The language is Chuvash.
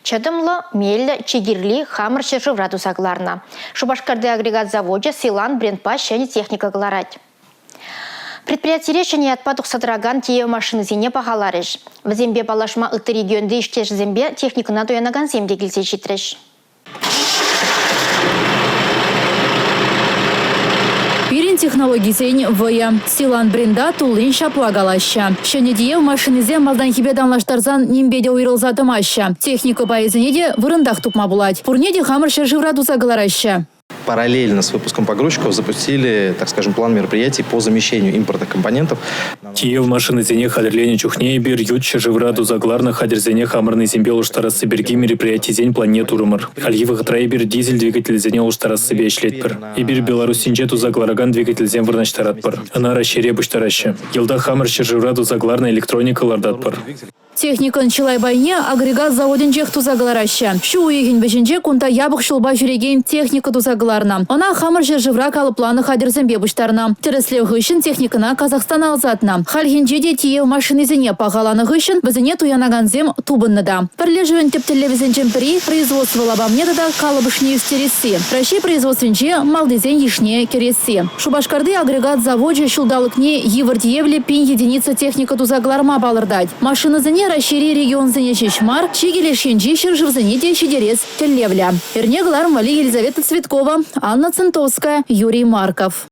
Чӑтӑмлӑ, меллӗ, чи кирли хамӑр ҫӗршывра туса кӑларнӑ. Шупашкарти агрегат завочӗ «Силан» брендпа ҫӗнӗ техника кӑларать. Предприятире ҫӗнӗ ятпа тухса тӑракан тиев машинисене пахаларӗҫ. Вӗсемпе паллашма ытти регионти ӗҫтешӗсемпе техникӑна туянакансем те килсе ҫитрӗҫ. Пирӗн технологисен вӑйӗ. Силан бренда туллин ҫапла калаҫҫӗ. Ҫӗнӗ тиев машинисем малтанхипе танлаштарсан нимпе те уйрӑлса тӑмаҫҫӗ. Техника пайӗсене те вырӑнтах тупма пулать. Пурне те хамӑр ҫӗршывра туса кӑлараҫҫӗ. Параллельно с выпуском погрузчиков запустили, так скажем, план мероприятий по замещению импортных компонентов. Тиев машинисене хатӗрленӗ чухне эпир ют ҫӗршывра туса кӑларнӑ хатӗрсене хамӑрӑннисемпе улӑштарасси пирки мероприятисен планне турӑмӑр. Хальхи вӑхӑтра эпир дизель двигателӗсене улӑштарассипе ӗҫлетпӗр. Эпир Белоруссинче туса кӑларакан двигательсем вырнаҫтаратпӑр. Ӑна Раҫҫейре пуҫтараҫҫӗ. Йӑлтах хамӑр ҫӗршывра туса кӑларнӑ электроника лартатпӑр. Техникӑн чылай пайне агрегат заводӗнчех туса кӑлараҫҫӗ. Ҫу уйӑхӗн вӗҫӗнче кунта япӑх ҫулпа ҫӳрекен техника туса кӑларнӑ. Ӑна хамӑр ҫӗршывра калӑпланӑ хатӗрсемпе пуҫтарнӑ. Тӗрӗслев хыҫҫӑн техникӑна Казахстана ӑсатнӑ. Хальхинче те тиев машинисене пахаланӑ хыҫҫӑн вӗсене туянакансем тупӑннӑ та. Пӗрлешӗвӗн тӗп тӗллевӗсенчен пӗри, производство лапамне тата калӑпӑшне ӳстересси, Раҫҫей производствинче малтисен йышне кӗресси. Шупашкарти агрегат завочӗ ҫулталӑкне йывӑр тиевлӗ пин единица техника туса кӑларма палӑртать. Машинӑсене Раҫҫейри регионсене ҫеҫ мар, чикӗ леш енчи ҫӗршывсене те ҫитерес тӗллевлӗ. Эрне кӑларӑм валли Елизавета Цветкова, Анна Центовская, Юрий Марков.